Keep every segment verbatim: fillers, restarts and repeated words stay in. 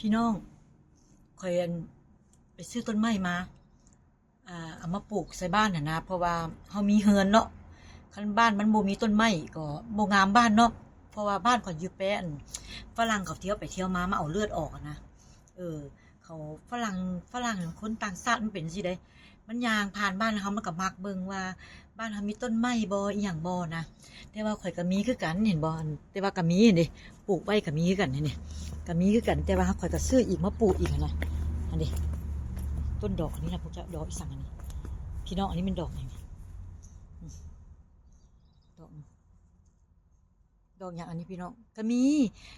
พี่น้อง ข่อยอัน ไปซื้อต้นไม้มา อ่า เอามาปลูกใส่บ้านน่ะนะ เพราะว่าเฮามีเฮือนเนาะ คันบ้านมันบ่มีต้นไม้ก็บ่งามบ้านเนาะ เพราะว่าบ้านข่อยอยู่แปะอัน ฝรั่งเขาเที่ยวไปเที่ยวมา มาเอาเลือดออกอะนะ เออ เขา ฝรั่ง ฝรั่ง คนต่างชาติมันเป็นจั่งซี้เด้ มันย่างผ่านบ้านเฮา มันก็มักเบิ่งว่าบ้านเฮามีต้นไม้บ่ อีหยังบ่นะ แต่ว่าข่อยก็มีคือกัน เห็นบ่ อัน แต่ว่าก็มีเด้ ปลูกไว้ก็มีคือกันนี่ ก็มีคือกัน แต่ว่าข่อยก็ซื้ออีกมาปลูกอีกหั้นนะ อันนี้ ต้นดอกอันนี้นะพวกเจ้า ดอกอีสังอันนี้ พี่น้อง อันนี้มันดอกหยังนี่ อืม ดอก ดอกหยังอันนี้พี่น้อง ก็มี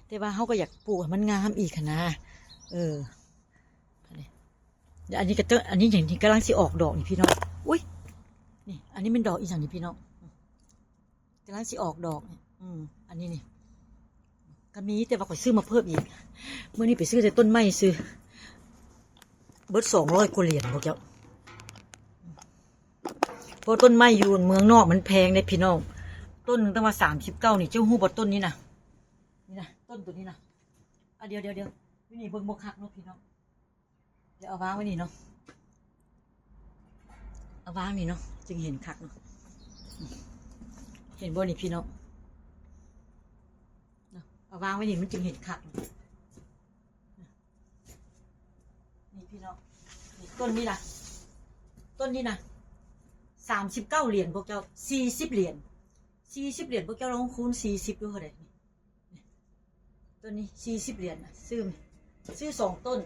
แต่ว่าเฮาก็อยากปลูกให้มันงามอีกหั้นนะ เออ อันนี้ เดี๋ยวอันนี้ก็จะ อันนี้อย่างนี้กำลังสิออกดอกนี่พี่น้อง อุ๊ย นี่ อันนี้เป็นดอกอีหยังนี่พี่น้อง กำลังสิออกดอกนี่ อืม อันนี้นี่ ก็มี แต่ว่าข่อยซื้อมาเพิ่มอีก มื้อนี้ไปซื้อแต่ต้นไม้ซื้อ เบิดสองร้อยกว่าเหรียญพวกเจ้า เพราะต้นไม้อยู่เมืองนอกมันแพงเด้พี่น้อง ต้นหนึ่งตั้งว่าสามสิบเก้านี่ เจ้าฮู้บ่ต้นนี้นะ นี่นะ ต้นตัวนี้นะ อ่ะ เดี๋ยว เดี๋ยว เดี๋ยว อยู่นี่เบิ่งบ่คักเนาะพี่น้อง เดี๋ยวเอาวางไว้นี่เนาะ เอาวางนี่เนาะ จึงเห็นคักเนาะ เห็นบ่นี่พี่น้อง เนาะ เอาวางไว้นี่มันจึงเห็นคัก นี่พี่น้อง นี่ต้นนี้นะ ต้นนี้นะ สามสิบเก้าเหรียญพวกเจ้า สี่สิบเหรียญ สี่สิบเหรียญพวกเจ้าลองคูณสี่สิบดูเท่าไหร่นี่ นี่ ต้นนี้สี่สิบเหรียญนะ ซื้อ ซื้อสองต้น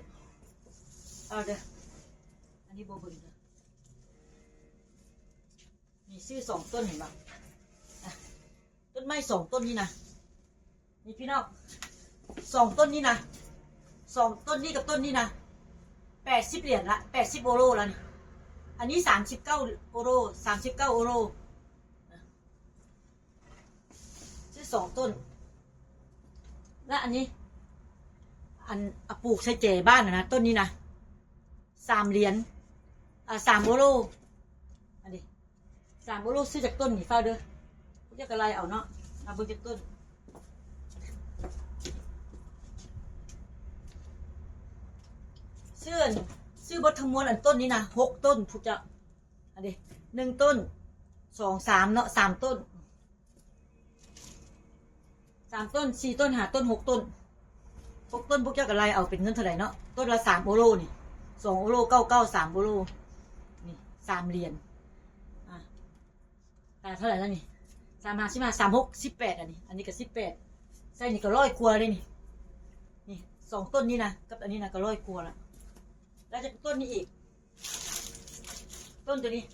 เอาเด้อ อันนี้บ่เบิ่งเด้อ นี่ซื้อสองต้นเห็นบ่ อ่ะ ต้นไม้สองต้นนี้นะ นี่พี่น้อง สองต้นนี้นะ สองต้นนี้กับต้นนี้นะ แปดสิบเหรียญละ แปดสิบโอโลแล้วนี่ อันนี้สามสิบเก้าโอโล สามสิบเก้าโอโล ซื้อสองต้น และอันนี้ อัน เอาปลูกใส่แจบ้านน่ะนะ ต้นนี้นะ สามเหรียญ อ่า สามโอโล อันนี้ สามโอโล ซื้อจากต้นนี่ ฟ้าวเด้อ เจ้าก็ไล่เอาเนาะ เอาเบิ่งจากต้น ซื้ออัน ซื้อเบิดทั้งมวลอันต้นนี้นะ หกต้น พวกเจ้า อันนี้ หนึ่งต้น สอง สาม เนาะ สามต้น สามต้น สี่ต้น ห้าต้น หกต้น หกต้น พวกเจ้าก็ไล่เอาเป็นเงินเท่าไหร่เนาะ ต้นละสามโอโลนี่ สองโอโล เก้าเก้า สามโอโล นี่ สามเหรียญ อ่ะ อ่า เท่าไหร่แล้วนี่ สามห้า สิบห้า สามหก สิบแปด อันนี้ อันนี้ก็สิบแปด ใส่นี่ก็ร้อยกว่าเลยนี่ นี่ สองต้นนี่นะ กับอันนี้นะก็ร้อยกว่าละ แล้วจากต้นนี้อีก ต้นตัวนี้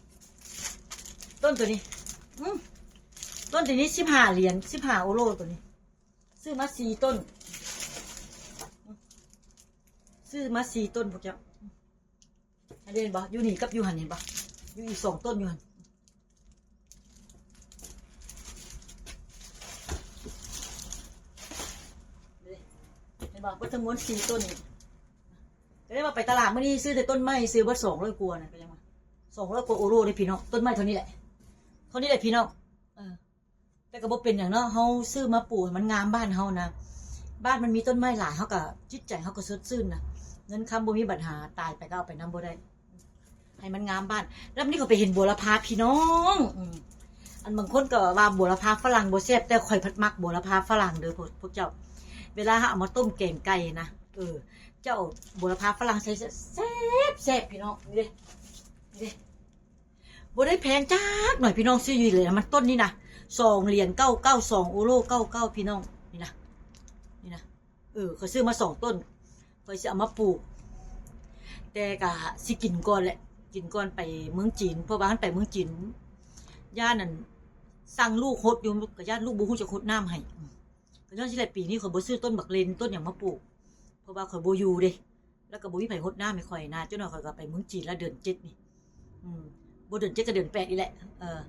ต้นตัวนี้ อืม ต้นตัวนี้สิบห้าเหรียญ สิบห้าโอโลตัวนี้ ซื้อมาสี่ต้น ซื้อมาสี่ต้นพวกเจ้า อันนี้เห็นบ่ อยู่นี่กับอยู่หั้นเห็นบ่ อยู่อีกสองต้นอยู่หั้น เห็นบ่ เบิดทั้งมวลสี่ต้นนี่ ก็เลยว่าไปตลาดมื้อนี้ซื้อแต่ต้นไม้ ซื้อเบิดสองร้อยกว่านะ ก็ยังว่า สองร้อยกว่าโอโลเลยพี่น้อง ต้นไม้เท่านี้แหละ เท่านี้แหละพี่น้อง เออ แต่ก็บ่เป็นหยังเนาะ เฮาซื้อมาปลูกให้มันงามบ้านเฮานะ บ้านมันมีต้นไม้หลาย เฮาก็จิตใจเฮาก็สดชื่นนะ เงินคำบ่มีปัญหา ตายไปก็เอาไปนำบ่ได้ ให้มันงามบ้าน แล้วนี่ก็ไปเห็นบัวละพาพี่น้อง อืม อันบางคนก็ว่าบัวละพาฝรั่งบ่แซ่บ แต่ข่อยพัดมักบัวละพาฝรั่งเด้อพวก พวกเจ้า เวลาเฮาเอามาต้มแกงไก่นะ เออ เจ้าบัวละพาฝรั่งใส่แซ่บแซ่บพี่น้อง นี่เด้ นี่เด้ บ่ได้แพงจักหน่อยพี่น้อง ซื้ออยู่เลยนะ มันต้นนี่นะ สองเหรียญเก้าเก้า สองโอโลเก้าเก้าพี่น้อง นี่นะ นี่นะ เออ ข้อยซื้อมาสองต้น ข้อยสิเอามาปลูก แต่ก็สิกินก่อนแหละ กินก่อนไปเมืองจีน เพราะว่าคันไปเมืองจีน ย่านนั่น สั่งลูกหดอยู่ ก็ย่านลูกบ่ฮู้จักหดน้ำให้ อืม ก็ย้อนสิแหละ ปีนี้ข้อยบ่ซื้อต้นบักเลน ต้นหยังมาปลูก เพราะว่าข้อยบ่อยู่เด้ แล้วก็บ่มีไผหดน้ำให้ข้อยนะ จักหน่อยข้อยก็ไปเมืองจีนละเดือนเจ็ดนี่ อืม บ่เดือนเจ็ดก็เดือนแปดนี่แหละ เออ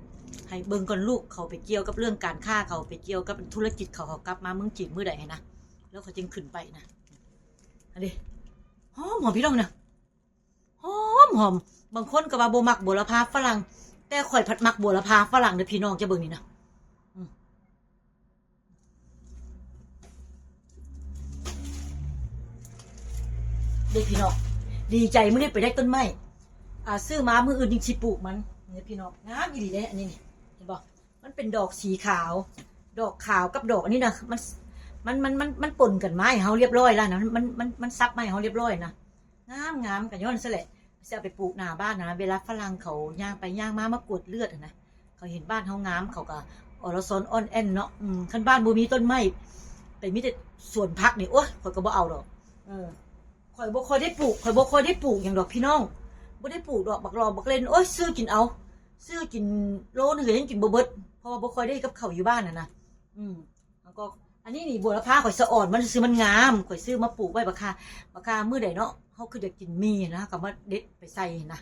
ให้เบิ่งก่อน ลูกเขาไปเกี่ยวกับเรื่องการค้า เขาไปเกี่ยวกับธุรกิจเขา เขากลับมาเมืองจีนมื้อใดหั้นนะ แล้วเขาจึงขึ้นไปนะ อันนี้ หอมหอมพี่น้องนะ หอมหอม บางคนก็ว่าบ่มักบัวละพาฝรั่ง แต่ข่อยพัดมักบัวละพาฝรั่งเด้อพี่น้อง จะเบิ่งนี่นะ อืม อื เด้พี่น้อง ดีใจมื้อนี้ไปได้ต้นไม้ อ่า ซื้อมามื้ออื่นยังสิปลูกมัน นี่พี่น้อง งามอีหลีเด้ อันนี้นี่ เห็นบ่ มันเป็นดอกสีขาว ดอกขาวกับดอกอันนี้นะ มัน มัน มัน มัน มันปนกันมาให้เฮาเรียบร้อยแล้วนะ มัน มัน มัน มันสับมาให้เฮาเรียบร้อยนะ งามงามก็ย้อนซะแหละ สิเอาไปปลูกหน้าบ้านนะ เวลาฝรั่งเขาย่างไปย่างมา มากวดเลือดหั้นนะ เขาเห็นบ้านเฮางาม เขาก็ออลซอนอ้อนแอ้นเนาะ อืม คันบ้านบ่มีต้นไม้ แต่มีแต่สวนผักนี่ โอ๊ย ข้อยก็บ่เอาดอก เออ ข้อยบ่ค่อยได้ปลูก ข้อยบ่ค่อยได้ปลูกหยังดอกพี่น้อง บ่ได้ปลูกดอกบักหล่อบักเล่น โอ๊ย ซื้อกินเอา ซื้อกินโลนึงก็ยังกินบ่เบิด เพราะว่าบ่ค่อยได้กับข้าวอยู่บ้านน่ะนะ อืม แล้วก็ อันนี้นี่บัวละพาข้อยสะอ่อนมันซื่อ มันงาม ข้อยซื้อมาปลูกไว้บักค่ะ บักค่ะมื้อใดเนาะ เฮาคืออยากกินหมี่นะ ก็มาเด็ดไปใส่นะ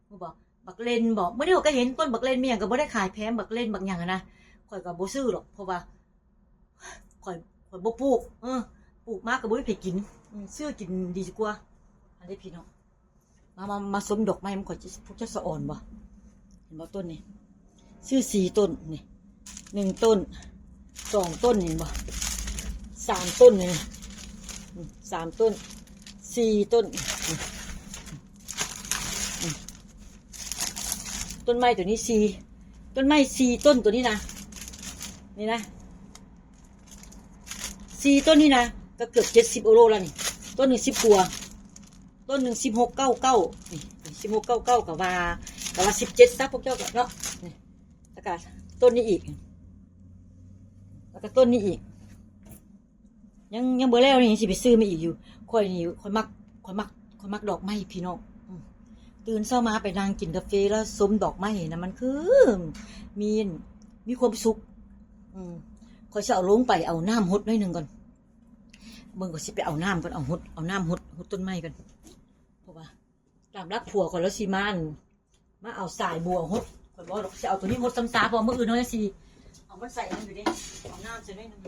ฮู้บ่ บักเล่นบ่ มื้อนี้ข้อยก็เห็นต้นบักเล่นมีหยังก็บ่ได้ขายแพง บักเล่นบักหยังหั้นนะ ข้อยก็บ่ซื้อดอก เพราะว่า ข้อย ข้อยบ่ปลูก เออ ปลูกมาก็บ่มีไผกิน อืม ซื้อกินดีกว่า อันนี้พี่น้อง มา มา มาชมดอกไม้มันก่อน พวกเจ้าสะอ่อนบ่ เห็นบ่ต้นนี้ ซื้อสี่ต้นนี่ หนึ่งต้น สองต้น เห็นบ่ สามต้นนี่ อืม สามต้น สี่ต้น อืม อืม ต้นไม้ตัวนี้สี่ ต้นไม้สี่ต้นตัวนี้นะ นี่นะ สี่ต้นนี่นะ ก็เกือบเจ็ดสิบยูโรแล้วนี่ ต้นหนึ่งสิบกว่า ต้นหนึ่งสิบหกเก้าเก้า นี่ สิบหกเก้าเก้า ก็ว่า ก็ว่าสิบเจ็ดซะพวกเจ้าก็เนาะ นี่ แล้วก็ต้นนี้อีก แล้วก็ต้นนี้อีก ยัง ยังบ่แล้วนี่ สิไปซื้อมาอีกอยู่ ข้อยนี่ ข้อยมัก ข้อยมัก ข้อยมักดอกไม้พี่น้อง อืม ตื่นเช้ามาไปนั่งกินกาแฟแล้วชมดอกไม้นะ มันคือ มี มีความสุข อืม ข้อยสิเอาลงไปเอาน้ำหดหน่อยหนึ่งก่อน เบิ่งก่อน สิไปเอาน้ำก่อน เอาหด เอาน้ำหด หดต้นไม้ก่อน เพราะว่า ตามหลักผัวข้อยแล้วสิมา มาเอาสายบัวหด ข้อยบอกดอก สิเอาตัวนี้หดซ้ำซา เพราะมื้ออื่นเฮาสิเอามันใส่นั่นอยู่เด้ เอาน้ำใส่หน่อยหนึ่ง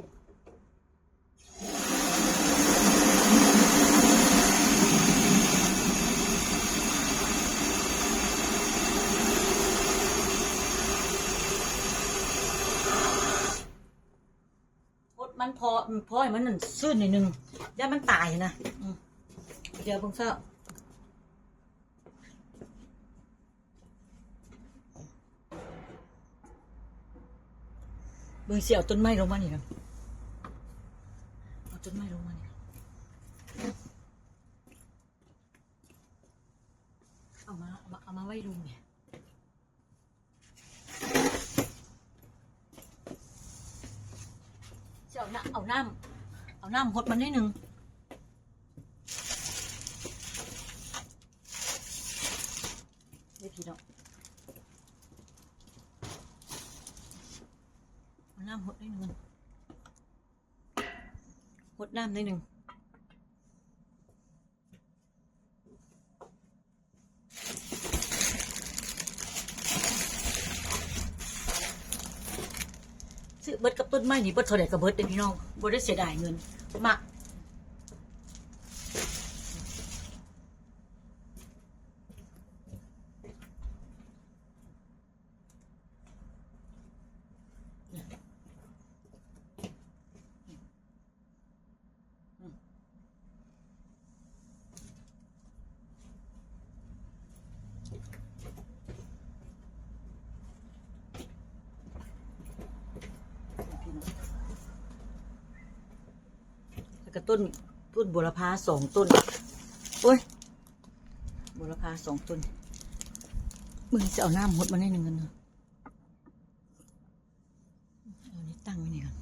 หดมันพอ พอให้มันนั่นซื่นหน่อยหนึ่ง ย่านมันตายนะ อืม เดี๋ยวเบิ่งซะ เบิ่งสิเอาต้นไม้ลงมานี่ก่อน เอาต้นไม้ลงมานี่ก่อน เอามา เอามา เอามาไว้ลุมเนี่ย สิเอาน้ำ เอาน้ำ เอาน้ำหดมันนิดนึง นี่พี่น้อง เอาน้ำหดนิดนึง หดน้ำนิดนึง ซื้อเบิดกับต้นไม้นี่ เบิดเท่าใดก็เบิดเด้อพี่น้อง บ่ได้เสียดายเงิน มัก แล้วก็ต้น ต้นบัวละพาสองต้น โอ้ย บัวละพาสองต้น มึงจะเอาน้ำหดมาให้หนึ่งกันเนาะ เอานี่ตั้งไว้นี่ก่อน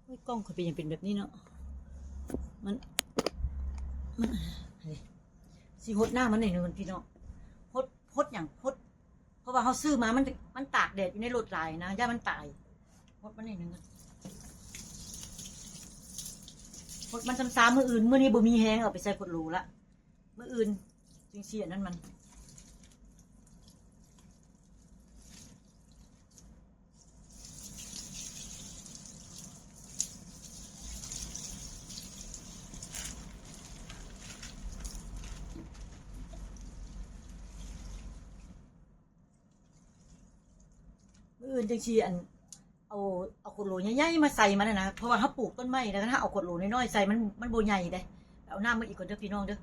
โอ้ย กล้องข้อยเป็นหยังเป็นแบบนี้เนาะ มัน มัน เฮ้ย สิหดน้ำมันหน่อยหนึ่งก่อนพี่น้อง หด หดหยัง หด เพราะว่าเขาซื้อมา มัน มันตากแดดอยู่ในรถหลายนะ ย่านมันตาย หดมันหน่อยหนึ่งก่อน หดมันซ้ำๆ มื้ออื่น มื้อนี้บ่มีแฮง เอาไปใส่ขวดโหลละ มื้ออื่น จึงสิอันนั้นมัน มื้ออื่นจังสิอัน เอา เอาขวดโหลใหญ่ๆมาใส่มันน่ะนะ เพราะว่าเฮาปลูกต้นไม้ แล้วถ้าเอาขวดโหลน้อยๆใส่มัน มันบ่ใหญ่เด้ เอาน้ำมาอีกก่อนเด้อพี่น้องเด้อ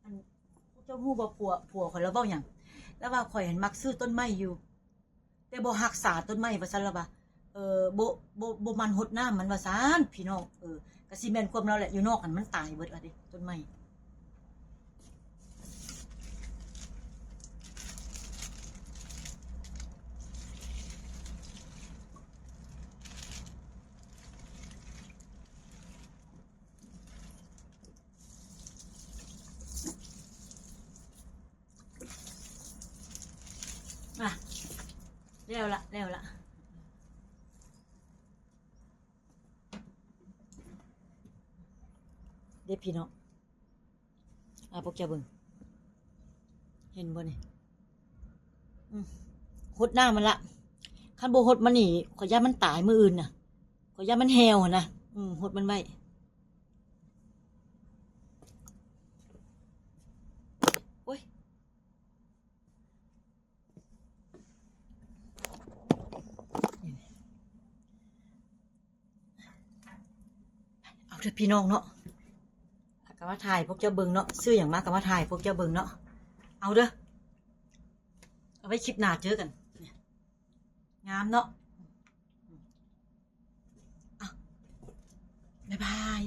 อัน เจ้าฮู้บ่ ผัว ผัวข้อยลาวเว้าหยัง ลาวว่าข้อยหั้นมักซื้อต้นไม้อยู่ แต่บ่รักษาต้นไม้ว่าซั่น ลาวว่า เออ บ่ บ่ บ่หมั่นรดน้ำมันว่าซั่น พี่น้อง เออ ก็สิแม่นความลาวแหละ อยู่นอกหั้นมันตายเบิดว่าติ ต้นไม้ อ่ะ แล้วละ แล้วละ เด้อพี่น้อง อ่ะ พวกเจ้าเบิ่ง เห็นบ่นี่ อืม รดน้ำมันละ คันบ่รดมันนี่ ข้อยย่านมันตายมื้ออื่นน่ะ ข้อยย่านมันแห้วหั้นนะ อืม รดมันไว้ โอ้ย เอาเด้อพี่น้องเนาะ ก็มาถ่ายพวกเจ้าเบิ่งเนาะ ซื้อหยังมาก็มาถ่ายพวกเจ้าเบิ่งเนาะ เอาเด้อ เอาไว้คลิปหน้าเจอกัน งามเนาะ อ่ะ บ๊ายบาย